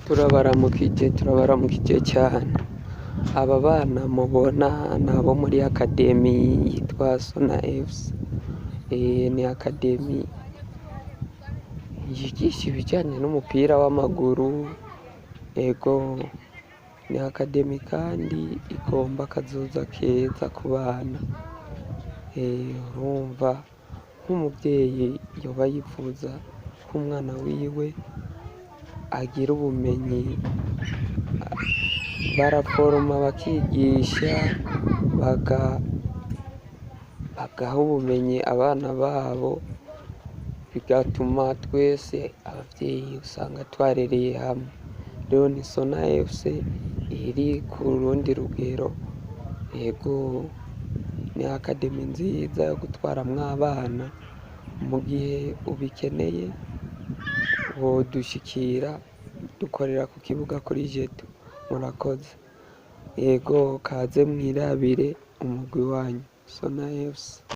Turabaramukije, turabaramukije cyane. Aba bana mubona ni abo muri academy yitwa Sona FC. Ni academy yigisha ibijyanye n'umupira w'amaguru, ego ni academy kandi igomba akazoza keza ku bana. Urumva nk'umuvyeyi yoba yifuza ko umwana wiwe agira ubumenyi, baraforoma bakigisha, bagaha ubumenyi abana babo, bigatuma twese abavyeyi usanga twarereye hamwe. Rero ni Sona FC iri ku rundi rugero, ego ni academy nziza yo gutwaramwo abana, mu gihe ubikeneye wodushikira, dukorera ku kibuga kuri Jeto. Murakoze. Yego kaze mwirabire umugwi wanyu Sona FC.